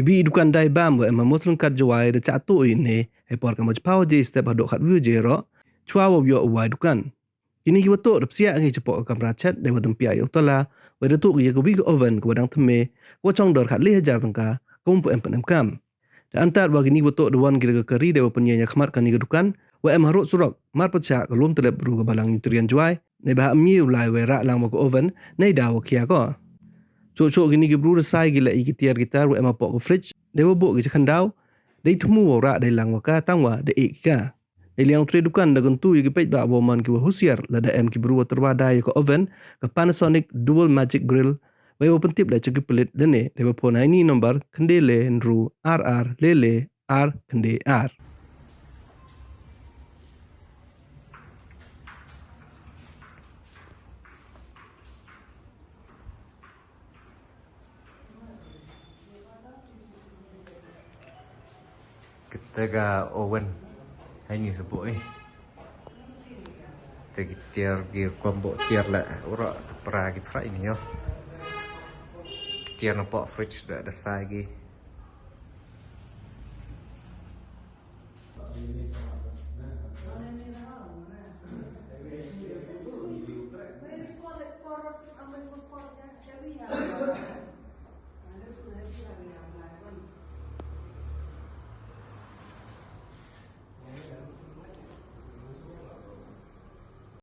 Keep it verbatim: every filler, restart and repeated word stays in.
Bi i dukan dai bam wa em ha Moos Lyngkat Jowai da chah tuh i ne, hei por kam wa chiphaw waje step hadooh khatwi waje roh, chwa wa yoh u wai dukan. Kini ki wa tuh da psiah ki chapoh ka kamra chet, dei wa tympiah ya u tala, wa da tuh ki ya ka wi ka oven ka wa dang thymme, ka wa chong dor khatle hajar tyngka, ka wa ym pu em pynemkam. Da antad wa kini wa tuh da wan ki da ka kari, dei wa pynyeng ya khmat kani ka dukan wa em harud surok, mar pyrchah ka Lum Tlep bru ka Balang Nutrient Jowai, neibhah ym ye u lai wa rah lang wa ka oven, neidaw wa khia ko. Chooh chooh kini ki bru da sai ki leh i ki tiar ki tar wa em hapoh ka fridge, dei wa buh ki cha khyndaw, dei thmu wa rah dei lang wa ka, tang wa da eh ki ka. Neiliang u tre dukan da kyntu ya ki paidbah wa man ki wa husiar lada em ki bru wa tyrwa dai ya ka oven, ka Panasonic Dual Magic Grill, wei wa pyntip leh cha ki pulit lane, dei wa phone ha ini number khynde le ynru ar ar le le ar khynde ar. Kita ka oven. Hai ni sebut ni. Kita ki tiar ki combo tiar lah. Ura tepra ki try ni yo. Tiar nampak fridge da, da sai ki.